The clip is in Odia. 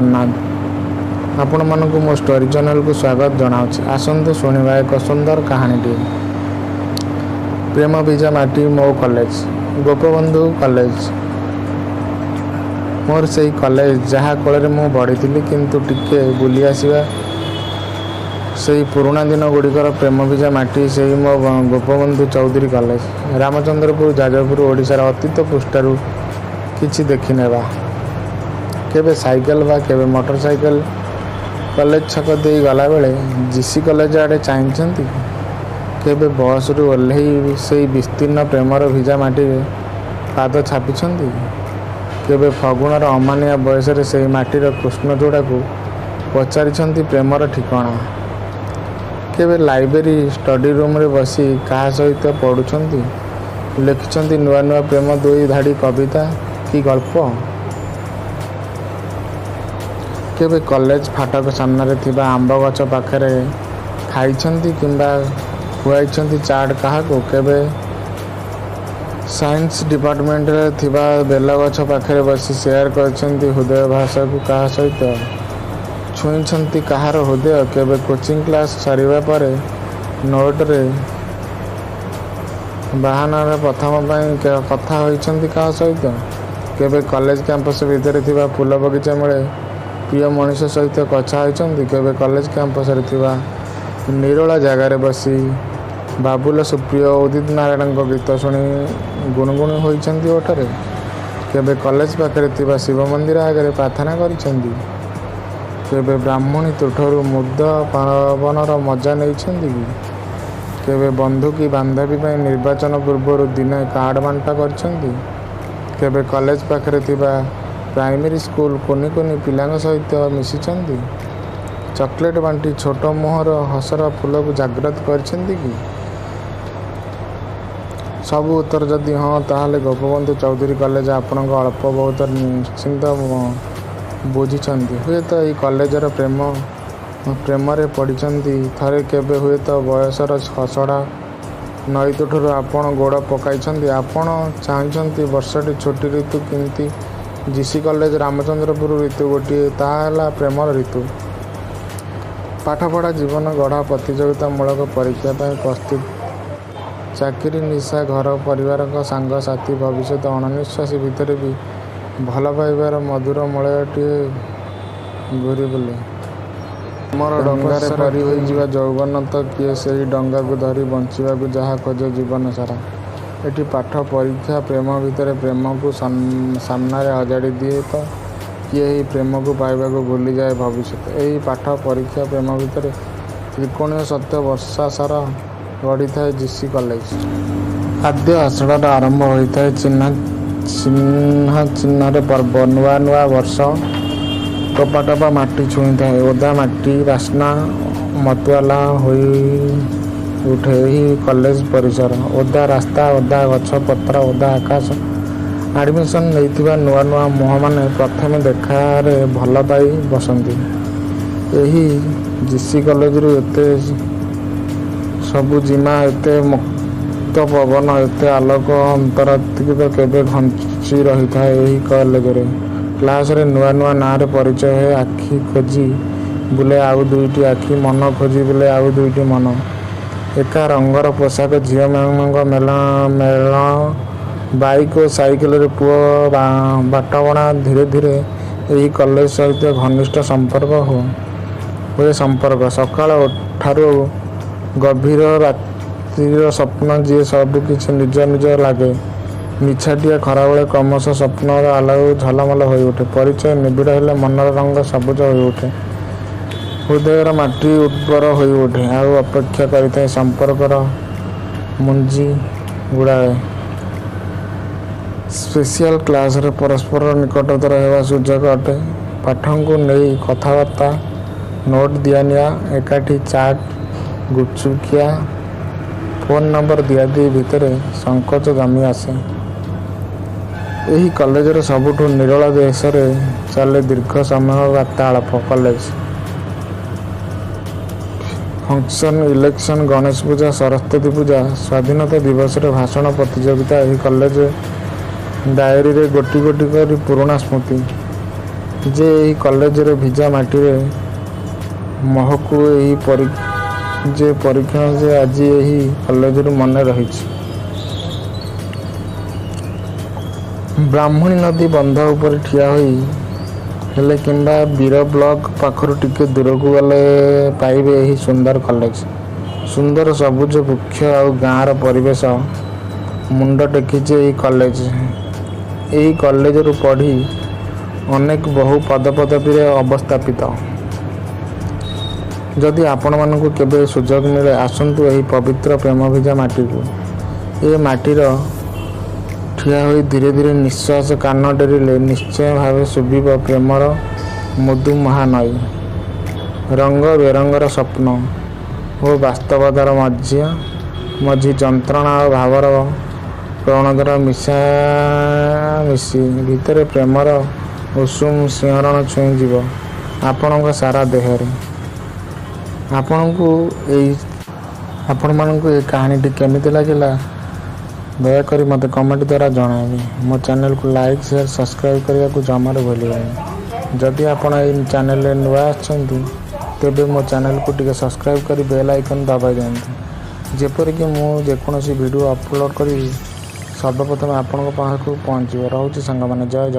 ଜଗନ୍ନାଥ। ଆପଣମାନଙ୍କୁ ମୋ ଷ୍ଟୋରି ଚ୍ୟାନେଲକୁ ସ୍ୱାଗତ ଜଣାଉଛି। ଆସନ୍ତୁ ଶୁଣିବା ଏକ ସୁନ୍ଦର କାହାଣୀଟିଏ। ପ୍ରେମ ଭିଜା ମାଟି ମୋ କଲେଜ, ଗୋପବନ୍ଧୁ କଲେଜ। ମୋର ସେଇ କଲେଜ, ଯାହା କୋଳରେ ମୁଁ ବଢ଼ିଥିଲି। କିନ୍ତୁ ଟିକେ ବୁଲି ଆସିବା ସେଇ ପୁରୁଣା ଦିନ ଗୁଡ଼ିକର ପ୍ରେମ ଭିଜା ମାଟି ସେଇ ମୋ ଗୋପବନ୍ଧୁ ଚୌଧୁରୀ କଲେଜ, ରାମଚନ୍ଦ୍ରପୁର, ଯାଜପୁର, ଓଡ଼ିଶାର ଅତୀତ ପୃଷ୍ଠାରୁ କିଛି ଦେଖିନେବା। କେବେ ସାଇକେଲ ବା କେବେ ମୋଟର ସାଇକେଲ କଲେଜ ଛକ ଦେଇ ଗଲାବେଳେ ଜିସି କଲେଜ ଆଡ଼େ ଚାହିଁଛନ୍ତି? କେବେ ବସ୍ରୁ ଓହ୍ଲେଇ ସେଇ ବିସ୍ତୀର୍ଣ୍ଣ ପ୍ରେମର ଭିଜା ମାଟିରେ ପାଦ ଛାପିଛନ୍ତି? କେବେ ଫଗୁଣର ଅମାନିଆ ବୟସରେ ସେଇ ମାଟିର କୃଷ୍ଣଚୂଡ଼ାକୁ ପଚାରିଛନ୍ତି ପ୍ରେମର ଠିକଣା? କେବେ ଲାଇବ୍ରେରୀ ଷ୍ଟଡି ରୁମ୍ରେ ବସି କାହା ସହିତ ପଢ଼ୁଛନ୍ତି, ଲେଖିଛନ୍ତି ନୂଆ ନୂଆ ପ୍ରେମ ଦୁଇ ଧାଡ଼ି କବିତା କି ଗଳ୍ପ? କେବେ କଲେଜ ଫାଟକ ସାମ୍ନାରେ ଥିବା ଆମ୍ବ ଗଛ ପାଖରେ ଖାଇଛନ୍ତି କିମ୍ବା ଖୁଆଇଛନ୍ତି ଚାଟ୍ କାହାକୁ? କେବେ ସାଇନ୍ସ ଡିପାର୍ଟମେଣ୍ଟରେ ଥିବା ବେଲଗଛ ପାଖରେ ବସି ସେୟାର କରିଛନ୍ତି ହୃଦୟ ଭାଷାକୁ କାହା ସହିତ? ଛୁଇଁଛନ୍ତି କାହାର ହୃଦୟ? କେବେ କୋଚିଂ କ୍ଲାସ୍ ସରିବା ପରେ ନୋଟ୍ର ବାହାନାରେ ପ୍ରଥମ ପାଇଁ କଥା ହୋଇଛନ୍ତି କାହା ସହିତ? କେବେ କଲେଜ କ୍ୟାମ୍ପସ ଭିତରେ ଥିବା ଫୁଲ ବଗିଚା ମୂଳେ ପ୍ରିୟ ମଣିଷ ସହିତ କଥା ହୋଇଛନ୍ତି? କେବେ କଲେଜ କ୍ୟାମ୍ପସରେ ଥିବା ନିରୋଳା ଜାଗାରେ ବସି ବାବୁଲ ସୁପ୍ରିୟ, ଉଦିତ ନାରାୟଣଙ୍କ ଗୀତ ଶୁଣି ଗୁଣୁଗୁଣୁ ହୋଇଛନ୍ତି ଓଠରେ? କେବେ କଲେଜ ପାଖରେ ଥିବା ଶିବ ମନ୍ଦିର ଆଗରେ ପ୍ରାର୍ଥନା କରିଛନ୍ତି? କେବେ ବ୍ରାହ୍ମଣୀ ତୁଠରୁ ମୁଦ ପବନର ମଜା ନେଇଛନ୍ତି କି? କେବେ ବନ୍ଧୁ କି ବାନ୍ଧବୀ ପାଇଁ ନିର୍ବାଚନ ପୂର୍ବରୁ ଦିନେ କାର୍ଡ଼ ବାଣ୍ଟ କରିଛନ୍ତି? କେବେ କଲେଜ ପାଖରେ ଥିବା ପ୍ରାଇମେରୀ ସ୍କୁଲ କୁନି କୁନି ପିଲାଙ୍କ ସହିତ ମିଶିଛନ୍ତି? ଚକୋଲେଟ୍ ବାଣ୍ଟି ଛୋଟ ମୁହଁର ହସର ଫୁଲକୁ ଜାଗ୍ରତ କରିଛନ୍ତି କି? ସବୁ ଉତ୍ତର ଯଦି ହଁ, ତାହେଲେ ଗୋପବନ୍ଧୁ ଚୌଧୁରୀ କଲେଜ ଆପଣଙ୍କ ଅଳ୍ପ ବହୁତ ନିଶ୍ଚିତ ବୁଝିଛନ୍ତି। ହୁଏତ ଏଇ କଲେଜର ପ୍ରେମରେ ପଡ଼ିଛନ୍ତି ଥରେ କେବେ। ହୁଏତ ବୟସର ଖସଡ଼ା ନଈ ତୁଠରୁ ଆପଣ ଗୋଡ଼ ପକାଇଛନ୍ତି। ଆପଣ ଚାହିଁଛନ୍ତି ବର୍ଷଟି ଛୁଟି ଋତୁ। କିନ୍ତୁ ଜିସି କଲେଜ ରାମଚନ୍ଦ୍ରପୁର ଋତୁ ଗୋଟିଏ, ତାହା ହେଲା ପ୍ରେମର ଋତୁ। ପାଠପଢ଼ା, ଜୀବନ ଗଢ଼ା, ପ୍ରତିଯୋଗିତାମୂଳକ ପରୀକ୍ଷା ପାଇଁ ପ୍ରସ୍ତୁତି, ଚାକିରି, ନିଶା, ଘର, ପରିବାର, ସାଙ୍ଗ ସାଥୀ, ଭବିଷ୍ୟତ ଅଣନିଃଶ୍ୱାସୀ ଭିତରେ ବି ଭଲ ପାଇବାର ମଧୁର ମଳୟଟିଏ ଘୂରିବୁଲେ। ପ୍ରେମର ଡଙ୍ଗାରେ ପାରି ହୋଇଯିବା ଯୌବନ ତ କିଏ ସେହି ଡଙ୍ଗାକୁ ଧରି ବଞ୍ଚିବାକୁ ଯାହା ଖୋଜେ ଜୀବନ ସାରା। ଏଠି ପାଠ, ପରୀକ୍ଷା, ପ୍ରେମ ଭିତରେ ପ୍ରେମକୁ ସାମ୍ନାରେ ଅଜାଡ଼ି ଦିଏ ତ କିଏ ଏହି ପ୍ରେମକୁ ପାଇବାକୁ ଭୁଲିଯାଏ ଭବିଷ୍ୟତ। ଏହି ପାଠ, ପରୀକ୍ଷା, ପ୍ରେମ ଭିତରେ ତ୍ରିକୋଣୀୟ ସତ୍ୟ ବର୍ଷସାରା ଗଢ଼ିଥାଏ ଜିସି କଲେଜ। ଆଦ୍ୟ ଆଷାଢ଼ର ଆରମ୍ଭ ହୋଇଥାଏ ଚିହ୍ନ ଚିହ୍ନର ପର୍ବ। ନୂଆ ନୂଆ ବର୍ଷା ଟୋପା ଟୋପା ମାଟି ଛୁଇଁଥାଏ। ଓଦା ମାଟି ବାସ୍ନା ମତୁଆଲା ହୋଇଉଠେ ଏହି କଲେଜ ପରିସର। ଓଦା ରାସ୍ତା, ଓଦା ଗଛ ପତ୍ର, ଓଦା ଆକାଶ। ଆଡମିସନ ନେଇଥିବା ନୂଆ ନୂଆ ମୁହଁମାନେ ପ୍ରଥମ ଦେଖାରେ ଭଲ ପାଇ ବସନ୍ତି ଏହି ଜିସି କଲେଜରୁ। ଏତେ ସବୁଜିମା, ଏତେ ମୁକ୍ତ ପବନ, ଏତେ ଆଲୋକ ଅନ୍ତରାୟିତ କେବେ ଘଞ୍ଚି ରହିଥାଏ ଏହି କଲେଜରେ। କ୍ଲାସରେ ନୂଆ ନୂଆ ନାଁରେ ପରିଚୟ ହୁଏ। ଆଖି ଖୋଜି ବୁଲେ ଆଉ ଦୁଇଟି ଆଖି, ମନ ଖୋଜି ବୁଲେ ଆଉ ଦୁଇଟି ମନ। ଏକା ରଙ୍ଗର ପୋଷାକ, ଝିଅମାନଙ୍କ ମେଳ, ବାଇକ୍ ଓ ସାଇକେଲରେ ପୁଅ ବାଟବଣା। ଧୀରେ ଧୀରେ ଏହି କଲେଜ ସହିତ ଘନିଷ୍ଠ ସମ୍ପର୍କ ହୁଏ ସମ୍ପର୍କ। ସକାଳ ଠାରୁ ଗଭୀର ରାତ୍ରିର ସ୍ୱପ୍ନ ଯିଏ ସବୁକିଛି ନିଜ ନିଜ ଲାଗେ। ନିଛାଟିଆ ଖରାବେଳେ କ୍ରମଶଃ ସ୍ୱପ୍ନର ଆଲୋକ ଝଲମଲ ହୋଇଉଠେ। ପରିଚୟ ନିବିଡ଼ ହେଲେ ମନର ରଙ୍ଗ ସବୁଜ ହୋଇଉଠେ। ହୃଦୟର ମାଟି ଉର୍ବର ହୋଇଉଠେ। ଆଉ ଅପେକ୍ଷା କରିଥାଏ ସମ୍ପର୍କର ମୁଞ୍ଜି ଗୁଡ଼ାଏ। ସ୍ପେଶିଆଲ କ୍ଲାସରେ ପରସ୍ପରର ନିକଟତର ହେବା ସୁଯୋଗ ଅଟେ। ପାଠକୁ ନେଇ କଥାବାର୍ତ୍ତା, ନୋଟ୍ ଦିଆନିଆ, ଏକାଠି ଚାଟ୍ ଗୁପଚୁପ୍ ଖିଆ, ଫୋନ୍ ନମ୍ବର ଦିଆଦିଇ ଭିତରେ ସଙ୍କୋଚ ଜମି ଆସେ। ଏହି କଲେଜର ସବୁଠୁ ନିରୋଳା ବେଶରେ ଚାଲେ ଦୀର୍ଘ ସମୟ ବାର୍ତ୍ତାଳାପ। କଲେଜ ଫଙ୍କସନ୍, ଇଲେକ୍ସନ, ଗଣେଶ ପୂଜା, ସରସ୍ୱତୀ ପୂଜା, ସ୍ୱାଧୀନତା ଦିବସରେ ଭାଷଣ ପ୍ରତିଯୋଗିତା ଏହି କଲେଜ ଡାଏରୀରେ ଗୋଟି ଗୋଟି କରି ପୁରୁଣା ସ୍ମୃତି। ଯେ ଏହି କଲେଜର ଭିଜା ମାଟିରେ ମହକୁ ଏହି ଯେ ପରୀକ୍ଷଣ ଯେ ଆଜି ଏହି କଲେଜରୁ ମନେ ରହିଛି। ବ୍ରାହ୍ମଣୀ ନଦୀ ବନ୍ଧ ଉପରେ ଠିଆ ହୋଇ ହେଲେ କିମ୍ବା ବୀର ବ୍ଲକ ପାଖରୁ ଟିକେ ଦୂରକୁ ଗଲେ ପାଇବେ ଏହି ସୁନ୍ଦର କଲେଜ। ସୁନ୍ଦର ସବୁଜ ବୃକ୍ଷ ଆଉ ଗାଁର ପରିବେଶ ମୁଣ୍ଡ ଟେକିଛି ଏହି କଲେଜ। ଏହି କଲେଜରୁ ପଢ଼ି ଅନେକ ବହୁ ପଦପଦବୀରେ ଅବସ୍ଥାପିତ। ଯଦି ଆପଣମାନଙ୍କୁ କେବେ ସୁଯୋଗ ମିଳେ, ଆସନ୍ତୁ ଏହି ପବିତ୍ର ପ୍ରେମଭିଜା ମାଟିକୁ। ଏ ମାଟିର ଠିଆ ହୋଇ ଧୀରେ ଧୀରେ ନିଶ୍ୱାସ କାନ ଡେରିଲେ ନିଶ୍ଚୟ ଭାବେ ଶୁଭିବ ପ୍ରେମର ମୃଦୁ ମହାନଈ। ରଙ୍ଗ ବେରଙ୍ଗର ସ୍ୱପ୍ନ ଓ ବାସ୍ତବତାର ମଝି ଯନ୍ତ୍ରଣା ଓ ଭାବର ପ୍ରବଣତାର ମିଶାମିଶି ଭିତରେ ପ୍ରେମର ଉଷୁମ ଶିହରଣ ଛୁଇଁଯିବ ଆପଣଙ୍କ ସାରା ଦେହରେ। ଆପଣଙ୍କୁ ଏଇ ଆପଣମାନଙ୍କୁ ଏହି କାହାଣୀଟି କେମିତି ଲାଗିଲା, ଦୟାକରି ମୋତେ କମେଣ୍ଟ ଦ୍ୱାରା ଜଣାଇବେ। ମୋ ଚ୍ୟାନେଲକୁ ଲାଇକ୍, ସେୟାର, ସବସ୍କ୍ରାଇବ୍ କରିବାକୁ ଜମାରୁ ଭୁଲିବେନି। ଯଦି ଆପଣ ଏହି ଚ୍ୟାନେଲରେ ନୂଆ ଆସିଛନ୍ତି, ତେବେ ମୋ ଚ୍ୟାନେଲକୁ ଟିକେ ସବସ୍କ୍ରାଇବ୍ କରି ବେଲ୍ ଆଇକନ୍ ଦବାଇ ଦିଅନ୍ତୁ, ଯେପରିକି ମୁଁ ଯେକୌଣସି ଭିଡ଼ିଓ ଅପଲୋଡ଼ କରିବି, ସର୍ବପ୍ରଥମେ ଆପଣଙ୍କ ପାଖକୁ ପହଞ୍ଚିବ। ରହୁଛି ସାଙ୍ଗମାନେ, ଜୟ ଜଗନ୍ନାଥ।